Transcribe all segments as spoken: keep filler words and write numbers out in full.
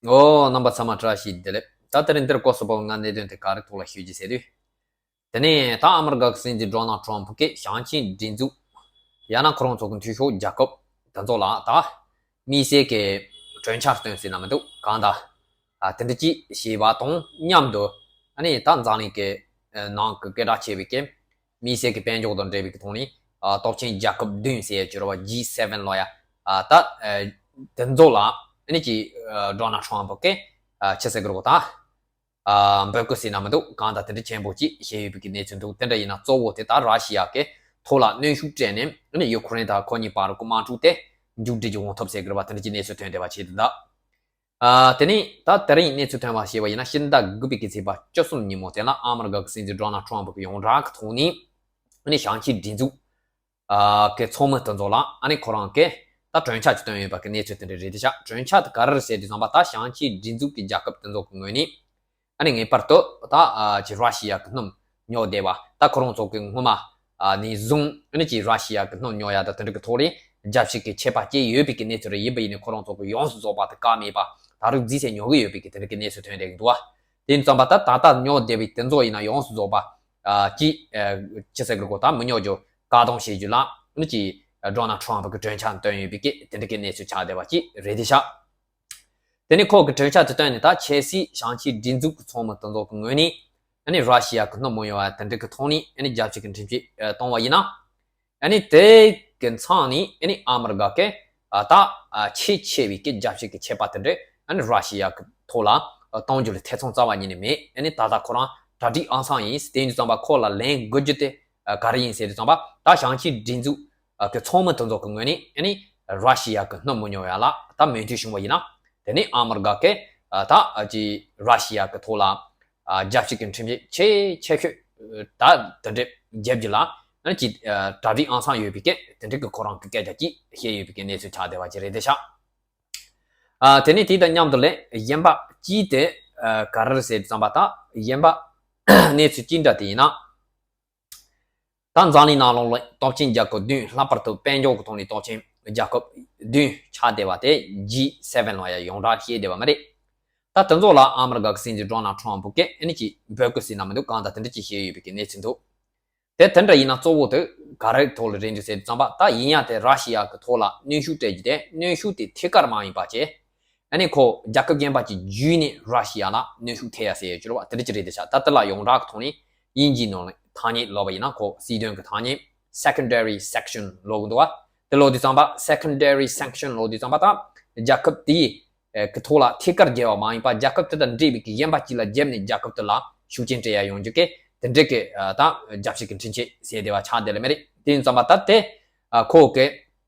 ཨོ། རྣམ་པ་ཚང་མ་བཀྲ་ཤིས་བདེ་ལེགས། ད་དེ་རིང་འདིར་སྐོར་སོ་པོ་ང་གནད་དོན་དེ་ག་རེ་ཐོག་ལ་ཞུ་རྒྱུ་ཟེར་དུས། དེ་ནས་ད་ཨ་མི་རི་ཀ་གི་སྲིད་འཛིན་ཌོ་ནལ་ཊམ་ཕུ་གིས་ཞིང་ཆེན་སྒྲིག་འཛུགས། ཡང་ན་ཁོ་རང་ཚོ་གི་འཐུས་ཤོར་རྒྱལ་ཁབ་དེ་ཚོ་ལ་ད་དམིགས་བསལ་གྱི་གྲོས་འཆར་བཏོན་ཟེར་ན་མི་འདུག་གང་ལྟར། ཨ། དེ་འདྲ་ཅིག་བྱས་པ་དང་མཉམ་དུ། ཨ་ནི་ད་འཛམ་གླིང་གི་ནང་གི་སྐད་གྲགས་ཆེ་བའི་གི་དམིགས་བསལ་གྱི་དཔལ་འབྱོར་དང་འབྲེལ་བའི་གི་ཐོག་ནས། ཨ། སྟོབས་ཆེན་རྒྱལ་ཁབ་བདུན་ཟེར་ཡ་ཅིག་ཡོད་རེད་བ། ཇི་སེ་ཝེན་ལབ་ཡ། ཨ། ད་དེ་ཚོ་ལ་ཨ་ནི་ཅིག་ཌོ་ནལ་ཊམ་ཕུ་གིས། ཨ། ཆི་ཟེར་གི་རེད་གོ་ད། ཨ། འབོད་སྐུལ་ཟེར་ན་མི་འདུག་གང་ལྟར་དེ་འདྲ་ཆེན་པོ་ཅིག་བྱས་ཡོད་པའི་གི་གནས་ཚུལ་འདུག་དེ་འདྲ་ཡིན་ན་གཙོ་བོ་དེ་ད་ར་ཤི་ཡ་གི་ཐོག་ལ་གནོན་ཤུགས་སྤྲད་ནས། ཨ་ནི་ཡུ་ཁུ་རེན་དང་ཁོ་གཉིས་བར་གྱི་དམག་འཁྲུག་དེ་མཇུག་སྒྲིལ་གྱི་ཡོང་ཐབས་ཟེར་གི་རེད་བ། དེ་འདྲ་ཅིག་གནས་ཚུལ་ཐོན་བསྡད་པ་ཆེད་དུ་གདའ། ཨ། དེ་ནས་ད་དེ་རིང་གནས་ཚུལ་ཐོན་པ་ཞེས་པ་ཡིན་ན། ཕྱི་ཟླ་དགུ་པའི་གི་ཚེས་པ་བཅུ་གསུམ་ཉིན་མོ་དེ་ལ་ཨ་མི་རི་ཀ་གི་སྲིད་འཛིན་ཌོ་ནལ་ཊམ་ཕུ་གི་ཡོངས་གྲགས་ཀྱི་ཐོག་ནས། ཨ་ནི་ཞིང་ཆེན་སྒྲིག་འཛུགས། ཨ། གི་ཚོགས་མི་དེ་ཚོ་ལ་ཨ་ནི་ཁོ་རང་གིས་ད་གྲོས་འཆར་ཅིག་བཏོན་ཡོད་པ་གི་གནས་ཚུལ་དེ་འདྲ་རེད་དེ་ཤག་གྲོས་འཆར་དེ་ག་རེ་རེད་ཟེར་དུས་ཙམ་པ། ད་ཞིང་ཆེན་སྒྲིག་འཛུགས་ཀྱི་རྒྱལ་ཁབ་དེ་ཚོ་གི་ངོས་ནས། ཨ་ནི་ངེས་པར་དུ་ད། ཨ། ཅིག་ར་ཤི་ཡ་གི་སྣུམ་ཉོ་བསྡད་པ། ད་ཁོ་རང་ཚོ་གི་སྔོན་མ། ཨ། ནས་བཟུང་ཨ་ནི་ཅིག་ར་ཤི་ཡ་གི་སྣུམ་ཉོ་ཡ་ད་དེ་འདྲ་གི་ཐོག་ལ་རྒྱབ་བཤིག་གི་ཆད་པ་བཅད་ཡོད་པའི་གི་གནས་ཚུལ་རེད། ཡིན་པ་ཡིན་ནའི་ཁོ་རང་ཚོ་གི་ཡོངས་སུ་རྫོགས་པ་དེ་བཀག་མེད་པ། ད་རུང་རྫིས་སེ་ཉོ་གི་ཡོད་པའི་གི་དེ་འདྲ་གི་གནས་ཚུལ་ཐོན་བསྡད་གི་འདུག་བ། དེ་ཡིན་ཙམ་པ་ད་ད་ལྟ་ཉོ་བསྡད་པའི་དེ་ཚོ་ཡིན་ན་ཡོངས་སུ་རྫོགས་པ། ཨ། ཅིག་ཨ། ཅི་ཟེར་གི་རེད་གོ་ད་མི་ཉོ་རྒྱུ་བཀག་སྡོམ་བྱེད་རྒྱུ་ལ་ཨ་ནི་ཅིག་ཌོ་ནལ་ཊམ་ཕུ་གི་གྲོས་འཆར་བཏོན་ཡོད་པའི་གི་དེ་འདྲ་གི་གནས་ཚུལ་ཆགས་བསྡད་པ་ཅིག་རེད་དེ་ཤག་དེ་ནས་ཁོ་གི་གྲོས་འཆར་དེ་བཏོན་ནས། ད་ཆབ་སྲིད་ཞིང་ཆེན་སྒྲིག་འཛུགས་ཀྱི་ཚོགས་མི་དེ་ཚོ་གི་ངོས་ནས་ཨ་ནི་ར་ཤི་ཡ་གི་སྣུམ་མི་ཉོ་བ་དེ་འདྲ་གི་ཐོག་ནས་ཨ་ནི་རྒྱབ་བཤིག་གི་ཁྲིམས་ཆད་ཨ། གཏོང་བ་ཡིན་ན། ཨ་ནི་དེ་གི་མཚམས་ནས་ཨ་ནི་ཨ་མི་རི་ཀ་གིས། ཨ། ད། ཨ། ཆེས་ཆེ་བའི་གི་རྒྱབ་བཤིག་གི་ཆད་པ་དེ་འདྲ་ཨ་ནི་ར་ཤི་ཡ་གི་ཐོག་ལ། ཨ། གཏོང་རྒྱུ་ལ་ཐེ་ཚོམ་རྩ་བ་ཉིད་ནས་མེད། ཨ་ནི་ད་ལྟ་ཁོ་རང་གྲ་སྒྲིག་ཨང་སང་ཡིན། དེ་ཡིན་དུས་ཙམ་པ་ཁོ་ལ་ལན་དགོས་རྒྱུ་དེ། ཨ། ག་རེ་ཡིན་ཟེར་དུས་ཙམ་པ། ད་ཞིང་ཆེན་སྒྲིག་འཛུགས། ཨ། གི་ཚོགས་མི་དེ་ཚོ་གི་ངོས་ནས་ཨ་ནི་ར་ཤི་ཡ་གི་སྣུམ་མི་ཉོ་ཡ་ལ་ད་མོས་མཐུན་བྱུང་བ་ཡིན་ན། དེ་ནས་ཨ་མི་རི་ཀ་གིས། ཨ། ད་ཅིག་ར་ཤི་ཡ་གི་ཐོག་ལ། ཨ། རྒྱབ་བཤིག་གི་ཁྲིམས་ཆད་ཆེས་ཆེ་ཤོས་ད་དེ་འདྲ་བརྒྱབ་རྒྱུ་ལ་ཨ་ནི་ཅིག་ཨ། གྲ་སྒྲིག་ཨང་སང་ཡོད་པའི་གི་དེ་འདྲ་གི་ཁོ་རང་གི་སྐད་ཆ་ཅིག་བཤད་ཡོད་པའི་གི་གནས་ཚུལ་ཆགས་བསྡད་པ་ཅིག་རེད་དེ་ཤག་ཨ། དེ་ནས་དེ་དང་མཉམ་དུ་ལས་གཞན་པ་གཅིག་དེ། ཨ། ག་རེ་རེད་ཟེར་དུས་ཙམ་པ། ད་གཞན་པ་གནས་ཚུལ་གཅིག་འདྲ་དེ་ཡིན་ན། ད་འཛམ་གླིང་ནང་ལོགས་ལ་སྟོབས་ཆེན་རྒྱལ་ཁབ་བདུན། ལྷག་པར་དུ་དཔལ་འབྱོར་གྱི་ཐོག་ནས་སྟོབས་ཆེན་རྒྱལ་ཁབ་བདུན་ཆགས་བསྡད་པ་དེ་ཇི་སེ་ཝེན་ལབ་ཡ་ཡོངས་གྲགས་བཤད་བསྡད་པ་མ་རེད། ད་དེ་ཚོ་ལ་ཨ་མི་རི་ཀ་གི་སྲིད་འཛིན་ཌོ་ནལ་ཊམ་ཕུ་གིས་ཨ་ནི་ཅིག་འབོད་སྐུལ་ཟེར་ན་མི་འདུག་གང་ལྟར་དེ་འདྲ་ཅིག་བཤད་ཡོད་པའི་གི་གནས་ཚུལ་འདུག་དེ་དེ་འདྲ་ཡིན་ན་གཙོ་བོ་དེ་ག་རེ་ཐོག་ལ་རེད་འདུག་ཟེར་དུས་ཙམ་པ། ད་ཡིན་ཡང་དེ་ར་ཤི་ཡ་གི་ཐོག་ལ་གནོན་ཤུགས་སྤྲད་རྒྱུ་དེ། གནོན་ཤུགས་དེ་ཐད་ཀར་མ་ཡིན་པ་བྱས། ཨ་ནི་ཁོ་རྒྱལ་ཁབ་གཞན་པ་ཅིག་བརྒྱུད་ནས་ར་ཤི་ཡ་ལ་གནོན་ཤུགས་ཐེབས་ཡ་ཟེར་ཡ་ཅིག་རེད་བ། དེ་འདྲ་ཅིག་རེད་དེ་ཤག་ད་དེ་ལ་ཡོངས་གྲགས་ཀྱི་ཐོག་ནས་དབྱིན་ཇིའི་ནང་ལ་ཐ་སྙད་ལབ་པ་ཡིན་ན། ཁོ་སྲིད་དོན་གྱི་ཐ་སྙད་secondary sanction ལབ་ཀྱི་འདུག་བ། དེ་ལབ་དུས་ཙམ་པ། secondary sanction ལབ་དུས་ཙམ་པ། ད་རྒྱལ་ཁབ་དེའི་ཨ། གི་ཐོག་ལ་ཐད་ཀར་བརྒྱབ་པ་མ་ཡིན་པ། རྒྱལ་ཁབ་དེ་དང་འབྲེལ་བའི་གི་གཞན་པ་ཅིག་ལ་བརྒྱབ་ནས་རྒྱལ་ཁབ་དེ་ལ་ཤུགས་རྐྱེན་སྤྲད་ཡ་ཡོང་རྒྱུ་གི་དེ་འདྲ་གི། ཨ། ད་རྒྱབ་བཤིག་གི་ཁྲིམས་ཆད་ཟེར་བསྡད་པ་ཆགས་བསྡད་ལེ་མ་རེད། དེ་ཡིན་ཙམ་པ་ད་དེ། ཨ། ཁོ་གི་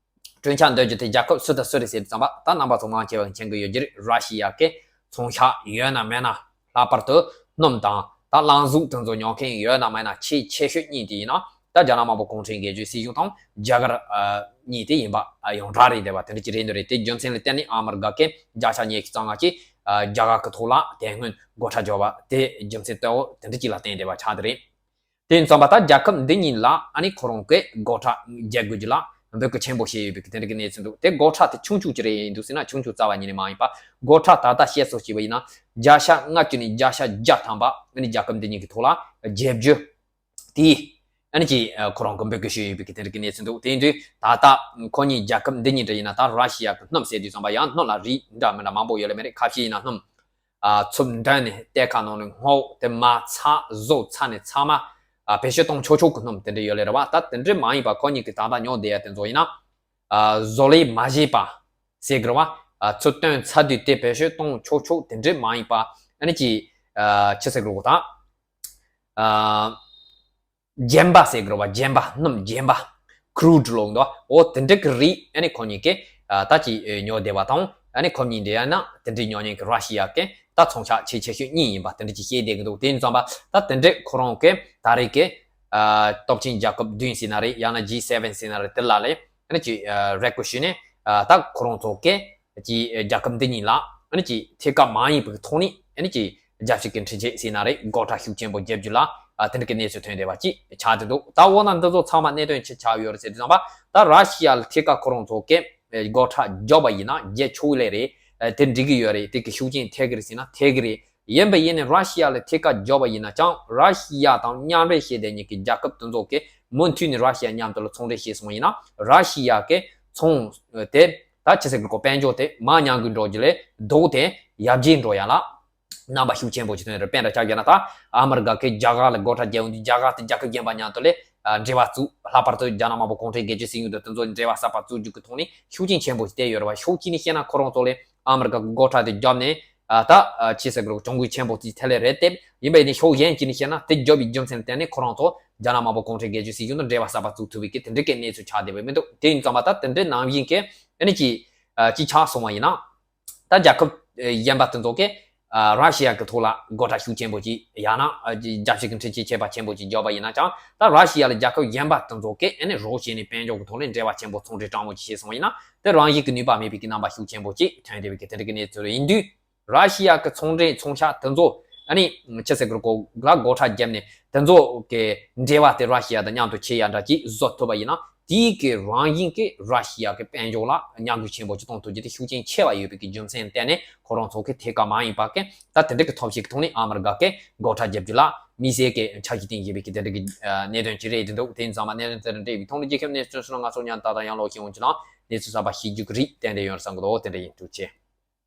གྲོས་འཆར་འདོན་རྒྱུ་དེ་རྒྱལ་ཁབ་སུ་དང་སུ་རེད་ཟེར་དུས་ཙམ་པ། ད་རྣམ་པ་ཚོ་མང་ཆེ་བས་མཁྱེན་གི་ཡོད་རྒྱུ་རེད། ར་ཤི་ཡ་གི་ཚོང་ཤག་ཡོད་ན་མེད་ན། ལྷག་པར་དུ་སྣུམ་དང་ད་རླངས་གཟུགས་དེ་ཚོ་ཉོ་མཁན་ཡོད་ན་མེད་ན། ཆེས་ཆེ་ཤོས་གཉིས་དེ་ཡིན་ན། ད་རྒྱ་ནག་དམར་པོ་གུང་ཁྲན་སྒེར་གཅོད་སྲིད་གཞུང་དང་རྒྱ་གར། ཨ། གཉིས་དེ་ཡིན་པ། ཨ། ཡོངས་གྲགས་རེད་བསྡད་པ་དེ་འདྲ་ཅིག་རེད་འདུག་རེད། དེ་རྒྱུ་མཚན་ལ་བརྟེན་ནས་ཨ་མི་རི་ཀ་གིས་བརྒྱ་ཆ་ཉི་ཤུ་རྩ་ལྔ་ཅིག་ཨ། རྒྱ་གར་གྱི་ཐོག་ལ་དེ་སྔོན་སྒོ་ཁྲལ་བརྒྱབ་པ་དེ་རྒྱུ་མཚན་གཙོ་བོ་དེ་འདྲ་ཅིག་ལ་བརྟེན་བསྡད་པ་ཆགས་བསྡད་རེད། དེ་ཡིན་ཙམ་པ་ད་རྒྱལ་ཁབ་འདི་གཉིས་ལ་ཨ་ནི་ཁོ་རང་གིས་སྒོ་ཁྲལ་རྒྱག་དགོས་རྒྱུ་ལ་འབོད་སྐུལ་ཆེན་པོ་བྱས་ཡོད་པའི་གི་དེ་འདྲ་གི་གནས་ཚུལ་འདུག་དེ་སྒོ་ཁྲལ་དེ་ཆུང་ཆུང་ཅིག་རེད་འདུག་ཟེར་ན། ཆུང་ཆུང་རྩ་བ་ཉིད་ནས་མ་ཡིན་པ། སྒོ་ཁྲལ་ད་ལྟ་བཤད་སྲོལ་བྱས་པ་ཡིན་ན་བརྒྱ་ཆ་ལྔ་བཅུ་ནས་བརྒྱ་ཆ་བརྒྱ་ཐམ་པ་ཨ་ནི་རྒྱལ་ཁབ་འདི་གཉིས་ཀྱི་ཐོག་ལ་རྒྱག་རྒྱུ། དེ་ཨ་ནི་ཅིག་ཨ། ཁོ་རང་གིས་འབོད་སྐུལ་ཞུས་ཡོད་པའི་གི་དེ་འདྲ་གི་གནས་ཚུལ་འདུག་དེ་ཡིན་དུས་ད་ལྟ་ཁོ་གཉིས་རྒྱལ་ཁབ་འདི་གཉིས་འདྲ་ཡིན་ན། ད་ར་ཤི་ཡ་གི་སྣུམ་ཟེར་དུས་ཙམ་པ་ཡང་སྣུམ་ལ་རིགས་འདྲ་མི་འདྲ་མང་པོ་ཡོད་ལེ་མ་རེད། ཁ་ཤས་ཡིན་ན་སྣུམ། ཨ། ཚུབ་འདྲ་ནས་གཏེར་ཁ་ནང་ནས་སྔོག་དེ་མ་ཚ་བཟོ་ཚ་ནས་ཚང་མ། ཨ། བེད་སྤྱོད་གཏོང་ཆོག་ཆོག་གི་སྣུམ་དེ་འདྲ་ཡོད་ལེ་རེད་བ། ད་དེ་འདྲ་མ་ཡིན་པ་ཁོ་གཉིས་ཀྱིས་ད་ལྟ་ཉོ་བསྡད་ཡ་དེ་ཚོ་ཡིན་ན། ཨ། བཟོ་ལས་མ་བྱས་པ་ཟེར་གི་རེད་བ། ཨ། ཚུར་བཏོན་ཚར་དུས་དེ་བེད་སྤྱོད་གཏོང་ཆོག་ཆོག་དེ་འདྲ་མ་ཡིན་པ། ཨ་ནི་ཅིག་ཨ། ཅི་ཟེར་གི་རེད་གོ་ད། ཨ། རྒྱན་པ་ཟེར་གི་རེད་བ། རྒྱན་པ། སྣུམ་རྒྱན་པ། ཁུ་རུ་ཌི་ལབ་འདུག་འོ་དེ་འདྲ་གི་རིགས་ཨ་ནི་ཁོ་གཉིས་ཀས། ཨ། ད་ཅིག་ཨ། ཉོ་བསྡད་པ་དང་། ཨ་ནི་ཁོ་གཉིས་འདྲ་ཡིན་ན་དེ་འདྲ་ཉོ་མཁན་གྱི་ར་ཤི་ཡ་གི་ད་ཚོང་ཤག་ཆེས་ཆེ་ཤོས་གཉིས་ཡིན་པ་དེ་འདྲ་ཅིག་བཤད་བསྡད་ཀྱི་འདུག་དེ་ཡིན་ཙམ་པ་ད་དེ་འདྲ་ཁོ་རང་གིས་ད་རེས་ཀྱི། ཨ། སྟོབས་ཆེན་རྒྱལ་ཁབ་བདུན་ཟེར་ན་རེད། ཡང་ན་ཇི་སེ་ཝེན་ཟེར་ན་རེད། དེ་ལ་ལས་ཨ་ནི་ཅིག་ཨ། རེ་སྐུལ་ཞུས་ནས། ཨ། ད་ཁོ་རང་ཚོ་གིས་ཀྱི་རྒྱལ་ཁབ་འདི་གཉིས་ལ་ཨ་ནི་ཅིག་ཐད་ཀར་མ་ཡིན་པའི་ཐོག་ནས་ཨ་ནི་ཅིག་རྒྱབ་བཤིག་གི་འཕྲིན་ཆད་ཟེར་ན་རེད། སྒོ་ཁྲལ་ཤུགས་ཆེན་པོ་བརྒྱབ་རྒྱུ་ལ། ཨ། དེ་འདྲ་གི་གནས་ཚུལ་ཐོན་བསྡད་པ་ཅིག་ཆགས་བསྡད་འདུག་ད་འོ་ན་འདི་ཚོ་ཚང་མ་གནད་དོན་ཅི་ཆགས་ཡོད་རེད་ཟེར་དུས་ཙམ་པ། ད་ར་ཤི་ཡ་ལ་ཐད་ཀར་ཁོ་རང་ཚོ་གིས་སྒོ་ཁྲལ་བརྒྱབ་པ་ཡིན་ན་བརྒྱབ་ཆོག་ལེ་རེད། ཨ་དེ་འགྲིག་གི་ཡོད་རེད། དེ་གི་ཤུགས་རྐྱེན་ཐེབས་ཀྱི་རེད་ཟེར་ན་ཐེབས་ཀྱི་རེད། ཡིན་པ་ཡིན་ནའི་ར་ཤི་ཡ་ལ་ཐད་ཀར་རྒྱབ་པ་ཡིན་ན་ཀྱང་ར་ཤི་ཡ་དང་མཉམ་འབྲེལ་བྱས་བསྡད་མཁན་གྱི་རྒྱལ་ཁབ་དེ་ཚོ་གིས་མུ་མཐུད་ནས་ར་ཤི་ཡ་མཉམ་དུ་ལ་ཚོང་འབྲེལ་བྱས་སོང་བ་ཡིན་ན་ར་ཤི་ཡ་གི་ཚོང་དེ་ད་ཆི་ཟེར་དགོས་རེད། དཔལ་འབྱོར་དེ་མར་ཉམས་རྒུད་འགྲོ་རྒྱུ་ལས་ལྡོག་སྟེ་ཡར་རྒྱས་འགྲོ་ཡ་ལ་རྣམ་པ་ཤུགས་ཆེན་པོ་ཞིག་ཐོན་ཡོད་རེད། དཔེར་ན་ཆ་བཞག་ན་ད་ཨ་མི་རི་ཀ་གིས་རྒྱ་གར་ལ་སྒོ་ཁྲལ་བརྒྱབ་ཡོང་དུས་རྒྱ་གར་དེ་རྒྱལ་ཁབ་གཞན་པ་མཉམ་དུ་ལས་ཨ་འབྲེལ་བ་བཙུགས། ལྷག་པར་དུ་རྒྱ་ནག་དམར་པོ་གུང་ཁྲན་སྒེར་གཅོད་སྲིད་གཞུང་དང་དེ་ཚོ་འབྲེལ་བ་གསར་པ་བཙུགས་རྒྱུ་གི་ཐོག་ནས་ཤུགས་རྐྱེན་ཆེན་པོ་ཞིག་བསྟན་ཡོད་རེད་བ། ཤུགས་རྐྱེན་ནས་བཤད་ན་ཁོ་རང་ཚོ་ལས་ཨ་མི་རི་ཀ་གི་སྒོ་ཁྲལ་དེ་བརྒྱབ་ནས་ཨ་ད་ཨ་ཆི་ཟེར་དགོས་རེད། གྱོང་གུན་ཆེན་པོ་དེ་ཐད་ལས་རེད་དེ། ཡིན་པ་ཡིན་ནའི་ཕྱོགས་གཞན་གཅིག་ནས་བཤད་ན་དེ་བརྒྱབ་པའི་རྒྱུ་མཚན་ལ་བརྟེན་ནས་ཁོ་རང་ཚོ་རྒྱ་ནག་དམར་པོ་གུང་ཁྲན་སྒེར་གཅོད་སྲིད་གཞུང་དང་འབྲེལ་བ་གསར་པ་བཙུགས་ཐུབ་པའི་གི་དེ་འདྲའི་གི་གནས་ཚུལ་ཆགས་བསྡད་པ་མི་འདུག་དེ་ཡིན་ཙང་མ་ད་དེ་འདྲའི་ནང་བཞིན་གྱི་ཨ་ནི་ཅི་ཨ་ཅི་ཆགས་སོང་བ་ཡིན་ན། ད་རྒྱལ་ཁབ་ཨ་གཞན་པ་དེ་ཚོ་གིས་ཨ་ར་ཤི་ཡ་གི་ཐོག་ལ་སྒོ་ཁྲལ་ཤུགས་ཆེན་པོ་ཅིག་ཡང་ན་ཨ་རྒྱལ་སྤྱི་གི་འཕྲུལ་ཆས་ཁྱད་པར་ཆེན་པོ་ཅིག་བརྒྱབ་པ་ཡིན་ན་ཀྱང་། ད་ར་ཤི་ཡ་ལ་རྒྱལ་ཁབ་གཞན་པ་དེ་ཚོ་གིས་ཨ་ནི་རོགས་བྱས་ནས་དཔལ་འབྱོར་གི་ཐོག་ལས་འབྲེལ་བ་ཆེན་པོ་ཚོང་འབྲེལ་དྲང་མོ་ཅིག་བྱས་སོང་བ་ཡིན་ན་དེ་རང་བཞིན་གྱི་ནུས་པ་མེད་པའི་གི་རྣམ་པ་ཤུགས་ཆེན་པོ་ཅིག་ཐོན་བསྡད་པའི་གི་དེ་འདྲ་གི་གནས་ཚུལ་རེད། ཡིན་དུས་ར་ཤི་ཡ་གི་ཚོང་འབྲེལ་ཚོང་ཤག་དེ་ཚོ་ཨ་ནི་ཆི་ཟེར་དགོས་རེད། གོ་ལ་སྒོ་ཁྲལ་བརྒྱབ་ནས་དེ་ཚོ་གི་འབྲེལ་བ་དེ་ར་ཤི་ཡ་དང་མཉམ་དུ་བྱེད་ཡ་འདྲ་ཅིག་བཟོ་ཐུབ་པ་ཡིན་ན། དེའི་གི་རང་བཞིན་གྱིས་ར་ཤི་ཡ་གི་དཔལ་འབྱོར་ལ་མྱང་གུད་ཆེན་པོ་ཅིག་གཏོང་ཐུབ་རྒྱུ་དེ་ཤུགས་རྐྱེན་ཆེ་བ་ཡོད་པའི་གི་རྒྱུ་མཚན་བརྟེན་ནས་ཁོ་རང་ཚོ་གི་ཐད་ཀར་མ་ཡིན་པ་གི་ད་དེ་འདྲ་གི་ཐབས་ཤེས་ཀྱི་ཐོག་ནས་ཨ་མི་རི་ཀ་གི་སྒོ་ཁྲལ་རྒྱབ་རྒྱུ་ལ་དམིགས་བསལ་གྱི་འཆར་གཞི་བཏིང་བཞིན་པའི་གི་དེ་འདྲ་གི་ཨ་གནད་དོན་ཅིག་རེད་བསྡད་འདུག་དེ་ཡིན་ཙང་མ་གནད་དོན་དེ་འདྲ་འདྲ་བའི་ཐོག་ནས་རྒྱལ་ཁབ་གནས་ཚུལ་སོགས་ང་ཚོ་མཉམ་དུ་ད་ལྟ་ཡང་ལོག་ཤེས་ཡོང་ཅི་ལ་གནས་ཚུལ་གསར་པ་ཤེས་རྒྱུ་གི་རེད། ཏན་ཏན་ཡོང་བསམ་གི་འདུག་དེ་འདྲ་ཡིན། ཐུགས་རྗེ་ཆེ།